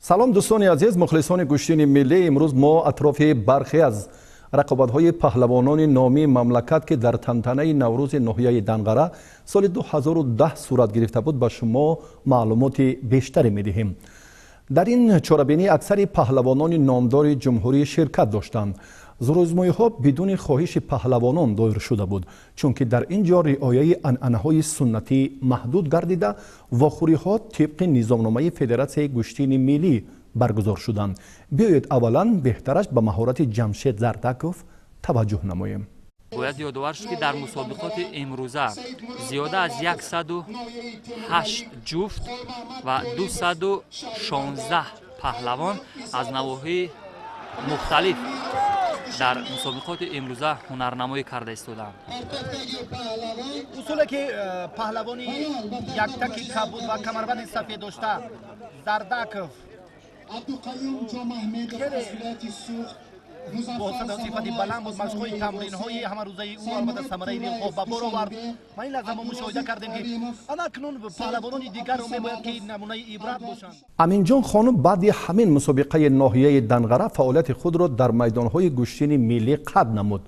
Салом, дӯстони азиз, мухлисони гӯштини миллӣ. Имрӯз мо атрофи бархе аз рақобатҳои паҳлавонони номии мамлакат, ки дар тантанаи Наврӯзи ноҳияи Данғара соли 2010 сурат гирифта буд, ба шумо маълумоти бештаре медиҳем. Дар ин чорабинӣ аксари паҳлавонони номдори ҷумҳурӣ ширкат доштанд. Зӯрозмоиҳо бидуни хоҳиши паҳлавонон доир шуда буд, чунки дар ин ҷо риояи анъанаҳои суннатӣ маҳдуд гардида, вохӯриҳо тибқи низомномаи Федератсияи гӯштини миллӣ баргузор шуданд. Биёед, аввалан беҳтараш ба маҳорати Ҷамшед Зардаков таваҷҷӯҳ намоем. Бояд ёдовар шуд, ки дар мусобиқоти имрӯза зиёда аз 108 ҷуфт ва 216 паҳлавон аз навоҳии мухталиф дар мусобиқоти имрӯза ҳунарнамоӣ карда истодаанд. Усуле ки паҳлавони яктаки кабуд ва камарбанди сафед дошта Зардаков хеле бо сифати баланд буд. Машқҳои тамринҳои ҳамарӯзаи ӯ албатта самараи дилхоҳ ба бор овард. Ма ин лаҳза мо мушоҳида кардем, ки ана акнун паҳлавонони дигарро мебояд, ки намунаи ибрат бошанд. Аминҷон Хонум баъди ҳамин мусобиқаи ноҳияи Данғара фаъолияти худро дар майдонҳои гӯштини миллӣ қатъ намуд.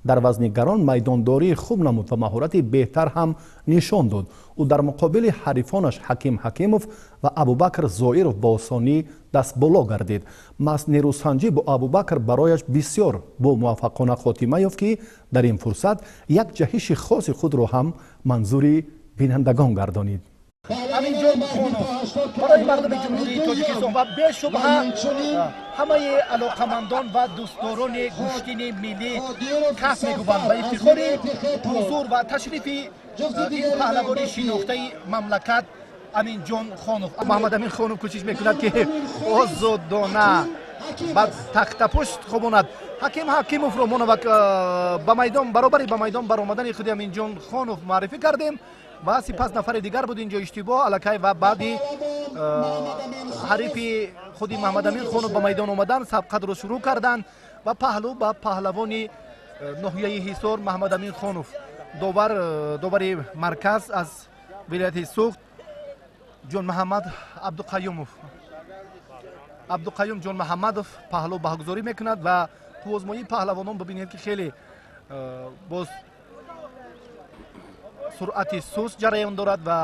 Дар вазни гарон майдондории хуб намуд ва маҳорати беҳтар ҳам нишон дод. Ӯ дар муқобили ҳарифонаш Ҳаким Ҳакимов ва Абубакр Зоиров ба осонӣ дастболо гардид. Маҳз нерӯсанҷӣ бо Абубакр барояш бисёр бомуваффақона хотима ёфт, ки дар ин фурсат як ҷаҳиши хоси худро ҳам манзури бинандагон гардонид. Аминҷон Хонов барои мардуми Ҷумҳурии Тоҷикистон ва бешубҳа ҳамаи алоқамандон ва дӯстдорони гӯштини миллӣ каф мегӯбанд ба ифтихори ҳузур ва ташрифи ин паҳлавони шинохтаи мамлакат Аминҷон Хонов. Муҳаммадамин Хонов кӯшиш мекунад, ки озодона ба тахтапушт хобонад Ҳаким Ҳакимовро. Мо ба майдон баробари ба майдон баромадани худи Аминҷон Хонов муаррифӣ кардем ва сипас нафари дигар буд. Инҷо иштибоҳ аллакай ва баъди ҳарифи худи Маҳмадамин Хонов ба майдон омадан, сабқатро шурӯъ карданд ва паҳлӯ ба паҳлавони ноҳияи Ҳисор Маҳмадамин Хонов. Довар, довари марказ аз вилояти Суғд Ҷонмаҳаммад Абдуқаюмов, Абдуқаюм Ҷонмаҳаммадов паҳлӯ баҳогузорӣ мекунад ва қуввозмоии паҳлавонон бибинед, ки хеле боз суръати суст ҷараён дорад ва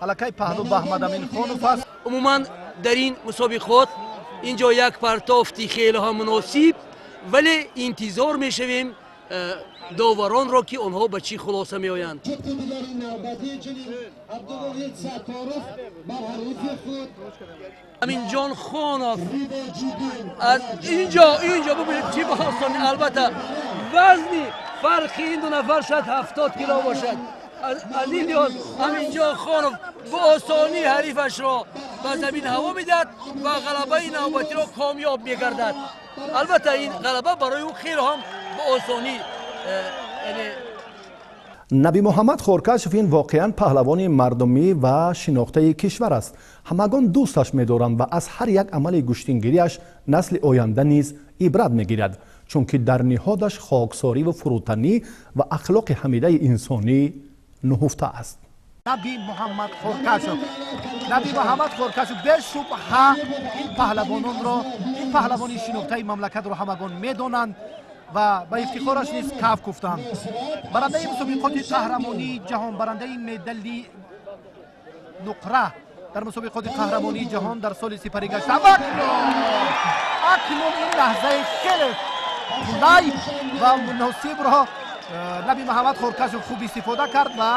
аллакай паҳлӯ ба Аҳмадамин Хонов аст. Умуман, дар ин мусобиқот ин ҷо як партофти хеле ҳам муносиб, вале интизор мешавем доваронро, ки онҳо ба чӣ хулоса меоянд. Аминҷон Хонов аз инҷо бубинед, чӣ ба осонӣ. Албатта, вазни фарқи ин ду нафар шояд 70 кило бошад. Аз ин лиҳоз Аминҷон Хонов бо осонӣ ҳарифашро ба замин ҳаво медиҳад ва ғалабаи навбатиро комёб мегардад. Албатта, ин ғалаба барои ӯ хеле ҳам бо осонӣ яъне. Наби Муҳаммад Хоркашов ин воқеан паҳлавони мардумӣ ва шинохтаи кишвар аст. Ҳамагон дӯсташ медоранд ва аз ҳар як амали гӯштингириаш насли оянда низ ибрат мегирад, чунки дар ниҳодаш хоксориву фурӯтанӣ ва ахлоқи ҳамидаи инсонӣ нуҳуфта аст. Наби Муҳаммад Хоркашов, Наби Муҳаммад Хоркашов, бешубҳа ин паҳлавононро, ин паҳлавони шинохтаи мамлакатро ҳамагон медонанд ва ба ифтихораш низ каф куфтанд. Барандаи мусобиқоти қаҳрамонии ҷаҳон, барандаи медали нуқра дар мусобиқоти қаҳрамонии ҷаҳон дар соли сипарӣ гашта ва акнун ин лаҳзаи хеле қулай ва муносибро Наби Муҳаммад Хоркашов хуб истифода кард ва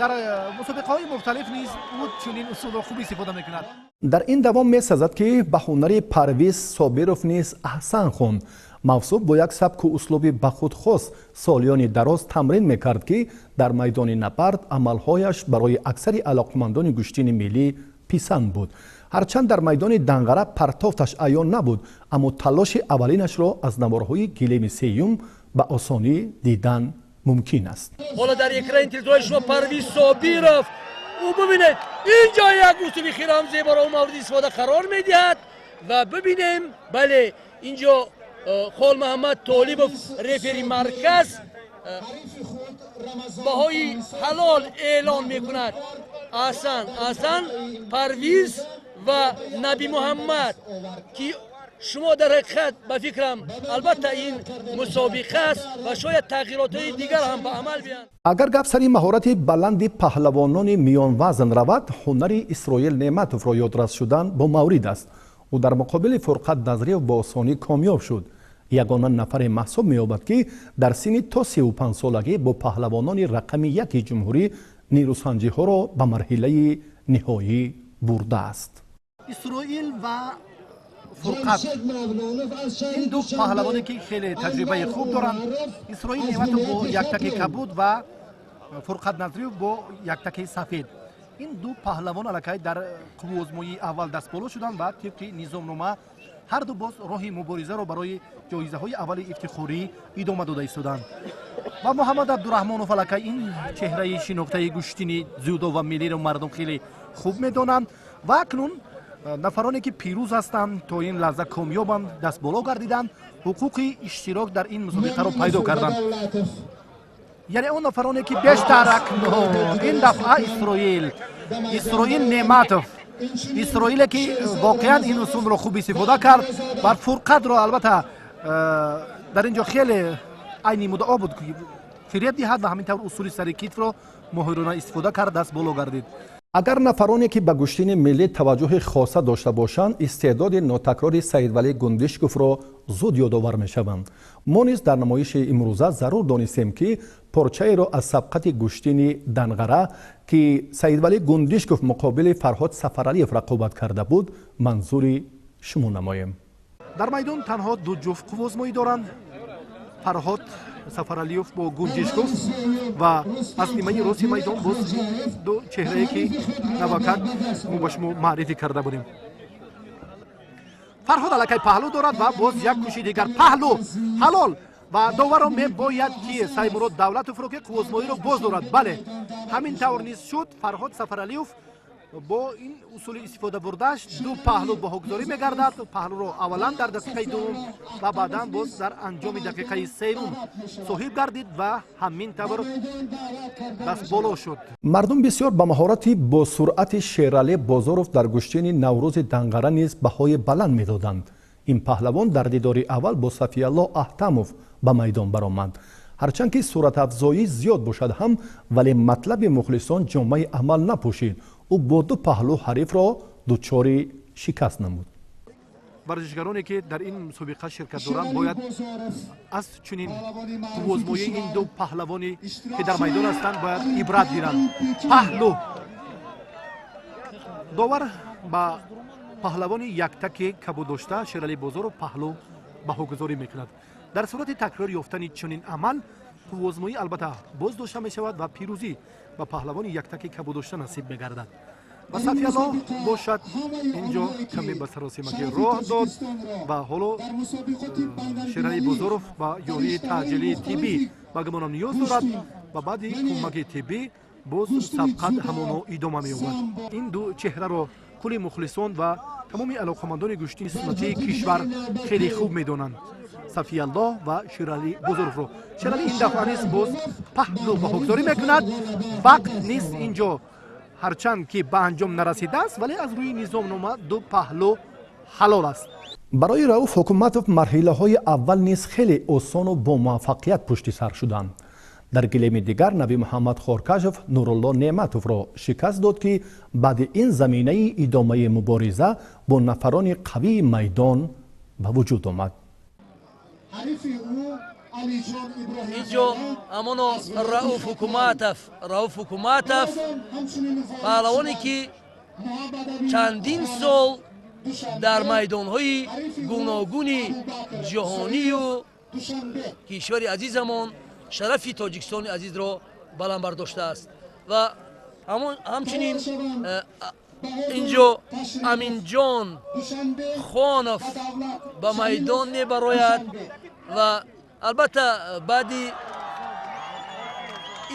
дар мусобиқаҳои мухталиф низ ӯ чунин усулро хуб истифода мекунад. Дар ин давом месазад, ки ба ҳунари Парвиз Собиров низ аҳсан хонд. Мавсуф бо як сабку услуби ба худ хос солиёни дароз тамрин мекард, ки дар майдони набард амалҳояш барои аксари алоқмандони гӯштини миллӣ писанд буд. Ҳарчанд дар майдони Данғара партофташ аён набуд, аммо талоши аввалинашро аз наворҳои гилеми сеюм ба осонӣ дидан мумкин аст. Ҳоло дар экрани телевизиони шумо Парвиз Собиров. Ӯ бубинед, ин ҷо як усули хеле ҳам зеборо ӯ мавриди истифода қарор медиҳад ва бибинем. Бале, ин ҷо Холмаҳаммад Толибов, рефери марказ, баҳои ҳалол эълон мекунад. Аҳсан, аҳсан, Парвиз. Ва Наби Муҳаммад, ки шумо дар ҳақиқат, ба фикрам, албатта ин мусобиқа аст ва шояд тағйиротҳои дигар ҳам ба амал биёянд. Агар гап сари маҳорати баланди паҳлавонони миёнвазн равад, ҳунари Исроил Неъматовро ёдрас шудан бо маврид аст. Ӯ дар муқобили Фурқат Назриев бо осонӣ комёб шуд. Ягона нафаре маҳсуб меёбад, ки дар синни то 35-солагӣ бо паҳлавонони рақами яки ҷумҳурӣ нерӯсанҷиҳоро ба марҳилаи ниҳоӣ бурдааст. Исроил ва Фурқат, ин ду паҳлавоне, ки хеле таҷрибаи хуб доранд. Исроил Неъматов бо яктаки кабуд ва Фурқат Назриев бо яктаки сафед. Ин ду паҳлавон аллакай дар қувваозмоии аввал дастболо шуданд ва тибқи низомнома ҳарду боз роҳи муборизаро барои ҷоизаҳои аввали ифтихорӣ идома дода истоданд. Ва Муҳаммад Абдураҳмонов, аллакай ин чеҳраи шинохтаи гӯштини дзюдо ва миллиро мардум хеле хуб медонанд. Ва акнун нафароне, ки пирӯз ҳастанд, то ин лаҳза комёбанд, дастболо гардиданд, ҳуқуқи иштирок дар ин мусобиқаро пайдо карданд, яъне он нафароне, ки бештар. Акнун ин дафъа Исроил Неъматов, Исроиле, ки воқеан ин усулро хуб истифода кард ва Фурқатро албатта дар ин ҷо хеле айни муддао буд, ки фиреб диҳад, ва ҳамин тавр усули сари китфро моҳирона истифода кард, даст боло гардид. Агар нафароне, ки ба гӯштини миллӣ таваҷҷӯҳи хоса дошта бошанд, истеъдоди нотакрори Саидвалӣ Гундишковро зуд ёдовар мешаванд. Мо низ дар намоиши имрӯза зарур донистем, ки порчаеро аз сабқати гӯштини Данғара, ки Саидвалӣ Гундишков муқобили Фарҳод Сафаралиев рақобат карда буд, манзури шумо намоем. Дар майдон танҳо ду ҷуфт қуввозмоӣ доранд: Фарҳод Сафаралиев бо Гунҷишков ва аз нимаи рости майдон боз ду чеҳрае, ки навакак мо ба шумо маърифӣ карда будем. Фарҳод аллакай паҳлӯ дорад ва боз як кӯши дигар, паҳлӯ ҳалол, ва доваро мебояд, ки Саймурод Давлатовро, ки қуввозмоиро боз дорад. Бале, ҳамин тавр низ шуд. Фарҳод Сафаралиев бо ин усули истифода бурдааш ду паҳлӯ баҳогузорӣ мегардад. Паҳлӯро аввалан дар дақиқаи дуввум ва баъдан боз дар анҷоми дақиқаи севум соҳиб гардид ва ҳамин тавр дастболо шуд. Мардум бисёр ба маҳорати босуръати Шералӣ Бозоров дар гӯштини Наврӯзи Данғара низ баҳои баланд медоданд. Ин паҳлавон дар дидори аввал бо Сафиялло Аҳтамов ба майдон баромад. Ҳарчанд ки суратафзоӣ зиёд бошад ҳам, вале матлаби мухлисон ҷомаи амал напӯшид. Ӯ бо ду паҳлӯ ҳарифро дучори шикаст намуд. Варзишгароне, ки дар ин мусобиқа ширкат доранд, бояд аз чунин қуввозмоии ин ду паҳлавоне, ки дар майдон ҳастанд, бояд ибрат гиранд. Паҳлӯ, довар ба паҳлавони яктаки кабуддошта Шералӣ Бозоров паҳлӯ баҳогузорӣ мекунад. Дар сурати такрор ёфтани чунин амал қуввозмоӣ албатта боз дошта мешавад ва пирӯзӣ ба паҳлавони яктаки кабуддошта насиб мегардад. Ва Сафиялло бошад, инҷо каме ба саросимагӣ роҳ дод ва ҳоло Шералӣ Бозоров ба ёрии таъҷилии тиббӣ, ба гумонам, ниёз дорад ва баъди кӯмаки тиббӣ боз сабқат ҳамоно идома меёбад. Ин ду чеҳраро кулли мухлисон ва тамоми алоқамандони гӯштини суннатии кишвар хеле хуб медонанд, Сафиялло ва Шералӣ Бозоровро. Шералӣ ин дафъа низ боз паҳлӯ баҳогузорӣ мекунад. Вақт низ инҷо ҳарчанд ки ба анҷом нарасидааст, вале аз рӯи низомнома ду паҳлӯ ҳалол аст. Барои Рауф Ҳукуматов марҳилаҳои аввал низ хеле осону бомуваффақият пушти сар шуданд. Дар гилеми дигар Наби Муҳаммад Хоркашов Нурулло Неъматовро шикаст дод, ки баъди ин заминаи идомаи мубориза бо нафарони қавии майдон ба вуҷуд омад. Инҷо ҳамоно Рауф Ҳукуматов, Рауф Ҳукуматов, паҳлавоне, ки чандин сол дар майдонҳои гуногуни ҷаҳонию кишвари азизамон шарафи Тоҷикистони азизро баланд бардоштааст. Ва ҳамчунин инҷо Аминҷон Хонов ба майдон мебарояд ва албатта баъди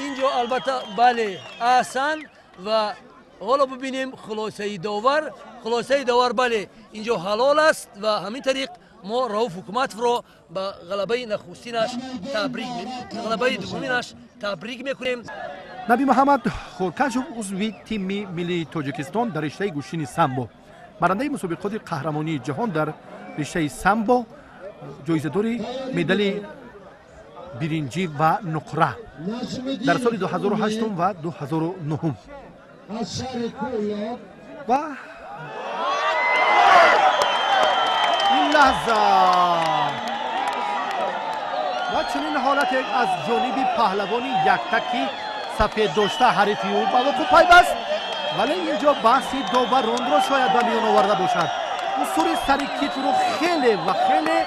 инҷо, албатта, бале, аҳсан. Ва ҳоло бибинем хулосаи довар. Хулосаи довар, бале, инҷо ҳалол аст ва ҳамин тариқ мо Рауф Ҳукуматовро ба ғалабаи нахустинаш табрик, ғалабаи дуввуминаш табрик мекунем. Наби Муҳаммад Хоркашов, узви тими миллии Тоҷикистон дар риштаи гӯштини самбо. Барандаи мусобиқоти қаҳрамонии ҷаҳон дар риштаи самбо, ҷоизадори медали биринҷӣ ва нуқра дар соли 2008 ва 2009. Ва ин лаҳза ва чунин ҳолате аз ҷониби паҳлавони яктаки сафед дошта ҳарифи ӯ ба вуқӯъ пайваст, вале инҷо баҳси доваронро шояд ба миён оварда бошад. Ӯ сури сари китфро хеле ва хеле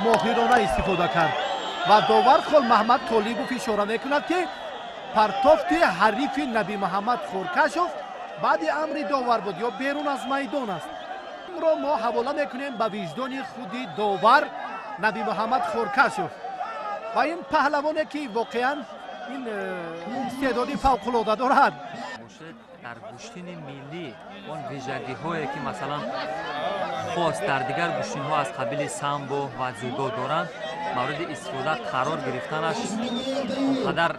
моҳирона истифода кард ва довар Холмаҳмад Толибов ишора мекунад, ки партофти ҳарифи Наби Муҳаммад Хоркашов баъди амри довар буд ё берун аз майдон аст. Инро мо ҳавола мекунем ба виҷдони худи довар Наби Муҳаммад Хоркашов ва ин паҳлавоне, ки воқеан ин истеъдоди фавқулода дорад. Дар гӯштини миллӣ он вижагиҳое, ки масалан хос дар дигар гӯштинҳо аз қабили самбо ва дзюдо доранд, мавриди истифода қарор гирифтанаш он қадар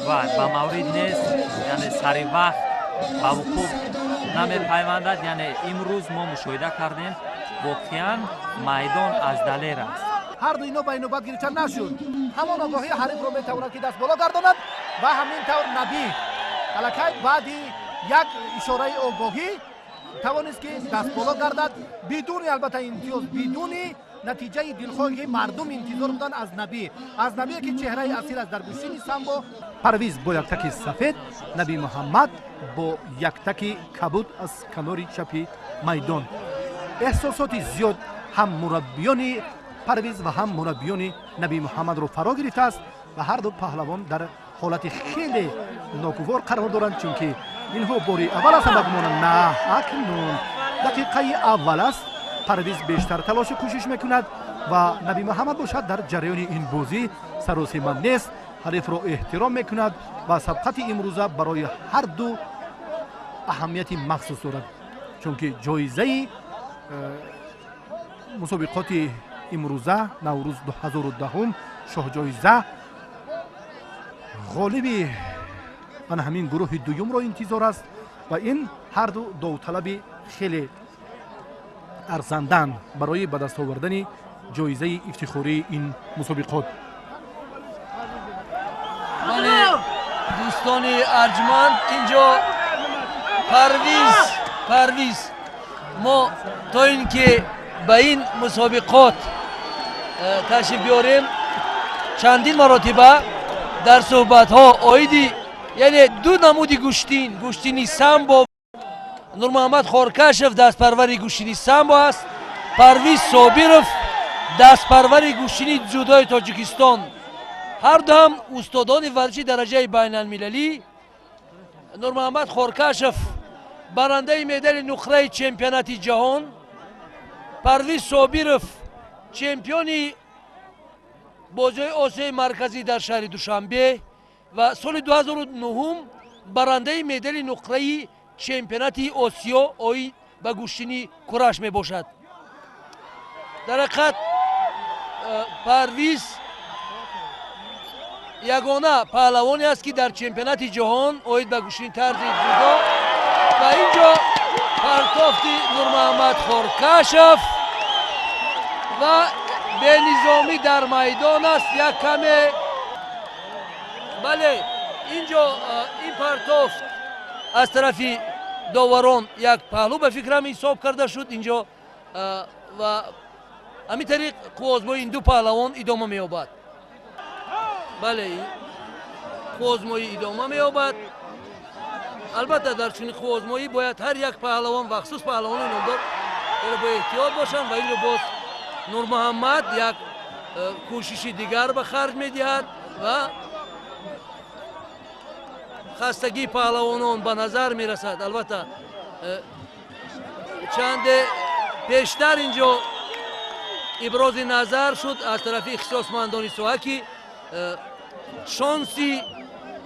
ба маврид нест, яъне сари вақт ба вуқӯъ намепайвандад. Яъне имрӯз мо мушоҳида кардем, воқеан майдон аз далер аст. Ҳар ду ино ба инобат гирифта нашуд. Ҳамон огоҳии ҳарифро метавонад, ки даст боло гардонад ва ҳамин тавр Набӣ аллакай баъди як ишораи огоҳӣ тавонист, ки даст боло гардад, бидуни албатта имтиёз, бидуни натиҷаи дилхоҳе, ки мардум интизор буданд аз Набӣ, аз Набие, ки чеҳраи асил аст дар гӯштини самбо. Парвиз бо яктаки сафед, Наби Муҳаммад бо яктаки кабуд аз канори чапи майдон. Эҳсосоти зиёд ҳам мураббиёни Парвиз ва ҳам мураббиёни Наби Муҳаммадро фаро гирифтааст ва ҳар ду паҳлавон дар ҳолати хеле ногувор қарор доранд, чунки инҳо бори аввал аст, ба гумонам. На, акнун дақиқаи аввал аст. Парвиз бештар талошу кӯшиш мекунад ва Наби Муҳаммад бошад дар ҷараёни ин бозӣ саросима нест, ҳарифро эҳтиром мекунад ва сабқати имрӯза барои ҳар ду аҳамияти махсус дорад, чунки ҷоизаи мусобиқоти имрӯза Наврӯз 2010 шоҳҷоиза ғолиби ана ҳамин гурӯҳи дуюмро интизор аст ва ин ҳар ду довталаби хеле арзанданд барои ба даст овардани ҷоизаи ифтихории ин мусобиқот. Бале, дӯстони арҷманд, инҷо Парвиз мо то ин ки ба ин мусобиқот ташриф биёрем, чандин маротиба дар суҳбатҳо оиди, яъне ду намуди гӯштин, гӯштини самбо, Нурмуҳаммад Хоркашев дастпарвари гӯштини самбо аст, Парвиз Собиров дастпарвари гӯштини дзюдои Тоҷикистон, ҳар ду ҳам устодони варзиши дараҷаи байналмилалӣ. Нурмуҳаммад Хоркашев барандаи медали нуқраи чемпионати ҷаҳон, Парвиз Собиров чемпиони бозиҳои Осиёи Марказӣ дар шаҳри Душанбе ва соли 2009 барандаи медали нуқраи чемпионати Осиё оид ба гӯштини кураш мебошад. Дар ҳақиқат Парвиз ягона паҳлавоне аст, ки дар чемпионати ҷаҳон оид ба гӯштини тарзи дзюдо. Ва ин ҷо партофти Нурмуҳаммад Хоркашев ва бенизомӣ дар майдон аст як каме. Бале, ин ҷо ин партофт аз тарафи доварон як паҳлӯ ба фикрам ҳисоб карда шуд инҷо ва ҳамин тариқ қувваозмоии ин ду паҳлавон идома меёбад. Бале, қувваозмоӣ идома меёбад. Албатта, дар чунин қувваозмоӣ бояд ҳар як паҳлавон ва хусус паҳлавони номдор бо эҳтиёт бошанд. Ва инро боз Нурмуҳаммад як кӯшиши дигар ба харҷ медиҳад ва хастагии паҳлавонон ба назар мерасад. Албатта, чанде пештар инҷо ибрози назар шуд аз тарафи ихтисосмандони соҳа, ки шонси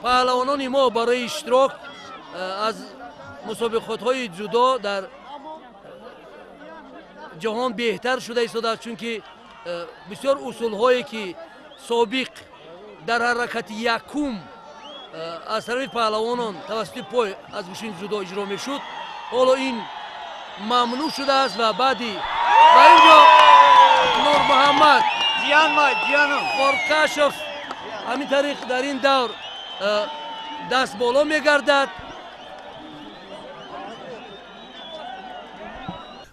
паҳлавонони мо барои иштирок аз мусобиқотҳои дзюдо дар ҷаҳон беҳтар шуда истодааст, чунки бисёр усулҳое, ки собиқ дар ҳаракати якум аз тарафи паҳлавонон тавассути пой аз гӯштини дзюдо иҷро мешуд, ҳоло ин Мамнӯъ шудааст ва баъди ва инҷо Нурмуҳаммад Хоркашов ҳамин тариқ дар ин давр даст боло мегардад.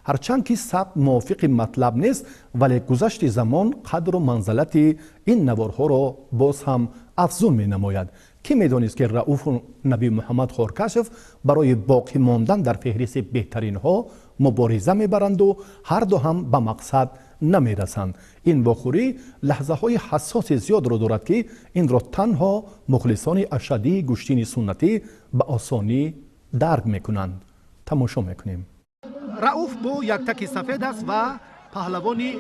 Ҳарчанд ки сабт мувофиқи матлаб нест, вале гузашти замон қадру манзалати ин наворҳоро боз ҳам афзун менамояд. Кӣ медонист, ки Рауфу Набимуҳаммад Хоркашов барои боқӣ мондан дар феҳристи беҳтаринҳо мубориза мебаранду ҳарду ҳам ба мақсад намерасанд. Ин вохӯрӣ лаҳзаҳои ҳассоси зиёдро дорад, ки инро танҳо мухлисони ашаддии гӯштини суннатӣ ба осонӣ дарк мекунанд. Тамошо мекунем. Рауф бо яктаки сафед аст ва паҳлавони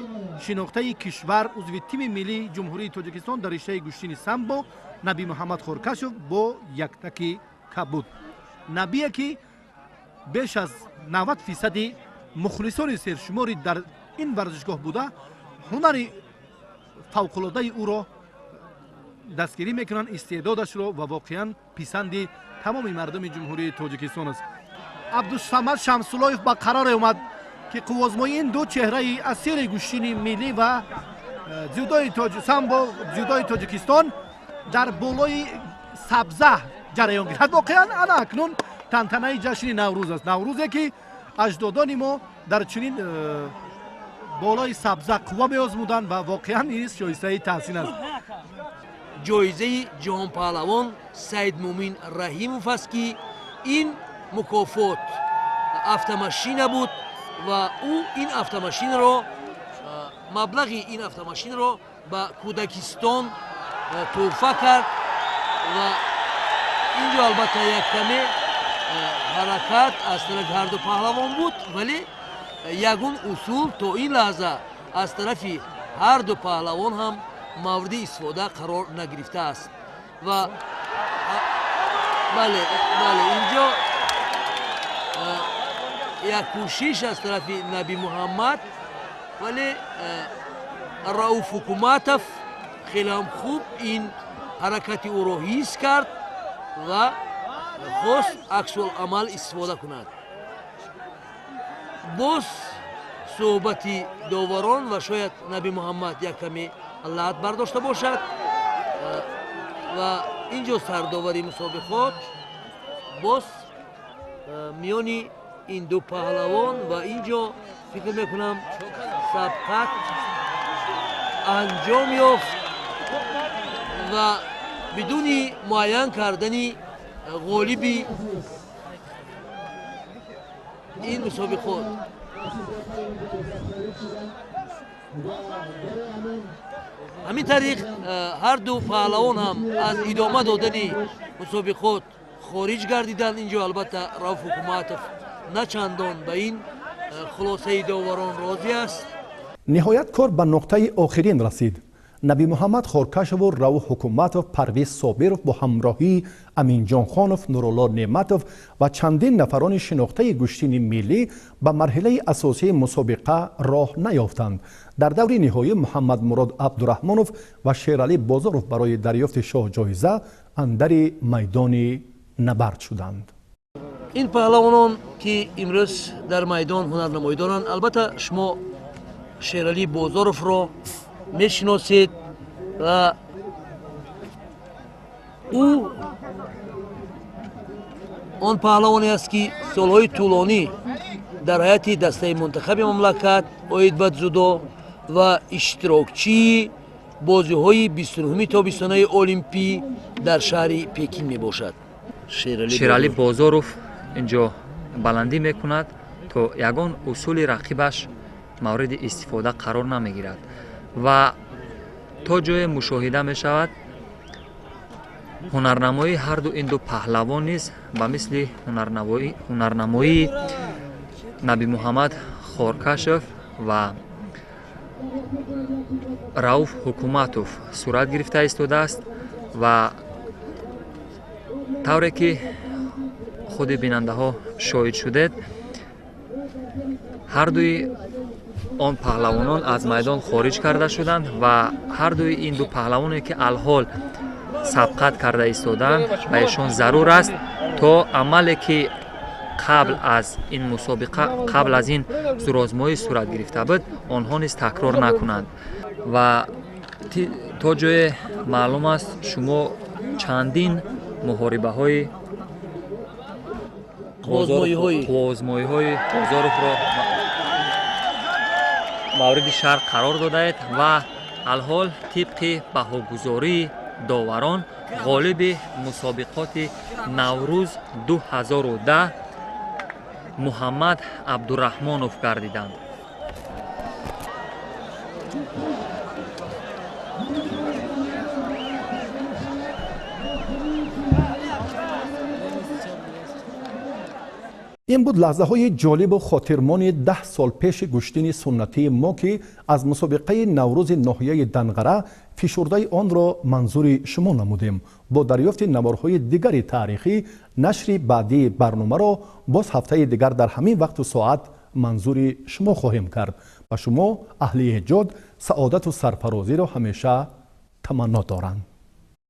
шинохтаи кишвар, узви тими миллии Ҷумҳурии Тоҷикистон дар риштаи гӯштини самбо Наби Муҳаммад Хоркашов бо яктаки кабуд. Набие, ки беш аз 90 фисади мухлисони сершумори дар ин варзишгоҳ буда, ҳунари фавқулодаи ӯро дастгирӣ мекунанд, истеъдодашро, ва воқеан писанди тамоми мардуми Ҷумҳурии Тоҷикистон аст. Абдусамад Шамсуллоев ба қароре омад, ки қуввозмоии ин ду чеҳраи асири гӯштини миллӣ ва дзюдои самбо, дзюдои Тоҷикистон дар болои сабза ҷараён гирад. Воқеан, ана акнун тантанаи ҷашни Наврӯз аст, Наврӯзе, ки аҷдодони мо дар чунин болои сабза қувва меозмуданд, ва воқеан низ шоистаи таҳсин аст. Ҷоизаи ҷаҳонпаҳлавон Саидмумин Раҳимов аст, ки ин мукофот автомашина буд ва ӯ ин автомашинро, маблағи ин автомашинро ба кӯдакистон тӯҳфа кард. Ва ин ҷо албатта як каме ҳаракат аз тарафи ҳарду паҳлавон буд, вале ягон усул то ин лаҳза аз тарафи ҳарду паҳлавон ҳам мавриди истифода қарор нагирифтааст. Ва бале, бале, инҷо як кӯшиш аз тарафи Наби Муҳаммад, вале Рауф Ҳукуматов хеле ҳам хуб ин ҳаракати ӯро ҳис кард ва хост аксуламал истифода кунад. Боз суҳбати доварон ва шояд Наби Муҳаммад як каме лат бардошта бошад. Ва ин ҷо сардовари мусобиқот боз миёни ин ду паҳлавон, ва ин ҷо фикр мекунам, сабқат анҷом ёфт ва бидуни муайян кардани ғолиби ин мусобиқот. Ҳамин тариқ ҳарду паҳлавон ҳам аз идома додани мусобиқот хориҷ гардиданд. Ин ҷо албатта Рауф Ҳукуматов на чандон ба ин хулосаи доварон розӣ аст. Ниҳоят кор ба нуқтаи охирин расид. Набимуҳаммад Хоркашову Рауф Ҳукуматов, Парвиз Собиров бо ҳамроҳии Аминҷонхонов, Нурулло Неъматов ва чандин нафарони шинохтаи гӯштини миллӣ ба марҳилаи асосии мусобиқа роҳ наёфтанд. Дар даври ниҳоӣ Муҳаммадмурод Абдураҳмонов ва Шералӣ Бозоров барои дарёфти шоҳҷоиза андари майдони набард шуданд. Ин паҳлавонон, ки имрӯз дар майдон ҳунарнамоӣ доранд, албатта шумо Шералӣ Бозоровро мешиносед ва ӯ он паҳлавоне аст, ки солҳои тӯлонӣ дар ҳайати дастаи мунтахаби мамлакат оид ба дзюдо ва иштирокчии бозиҳои 29-уми тобистонаи олимпӣ дар шаҳри Пекин мебошад. Шералӣ Бозоров инҷо баландӣ мекунад, то ягон усули рақибаш мавриди истифода қарор намегирад. Ва то ҷое мушоҳида мешавад, ҳунарнамоии ҳарду ин ду паҳлавон низ ба мисли ҳунарнамоии Набимуҳаммад Хоркашов ва Рауф Ҳукуматов сурат гирифта истодааст. Ва тавре ки худи бинандаҳо шоҳид шудед, ҳардуи он паҳлавонон аз майдон хориҷ карда шуданд ва ҳардуи ин ду паҳлавоне, ки алҳол сабқат карда истодаанд, ба эшон зарур аст, то амале ки Қабл аз ин мусобиқа, қабл аз ин зӯрозмоӣ сурат гирифта буд, онҳо низ такрор накунанд. Ва то ҷое маълум аст, шумо чандин муҳорибаҳои қувваозмоиҳои Бозоровро мавриди шарҳ қарор додаед ва алҳол тибқи баҳогузории доварон ғолиби мусобиқоти Наврӯз 2010 Муҳаммад Абдураҳмонов гардиданд. Ин буд лаҳзаҳои ҷолибу хотирмони 10 сол пеши гӯштини суннатии мо, ки аз мусобиқаи Наврӯзи ноҳияи Данғара фишурдаи онро манзури шумо намудем. Бо дарёфти наворҳои дигари таърихӣ нашри баъдии барномаро боз ҳафтаи дигар дар ҳамин вақту соат манзури шумо хоҳем кард. Ба шумо аҳли эҷод саодату сарфарозиро ҳамеша таманно доранд.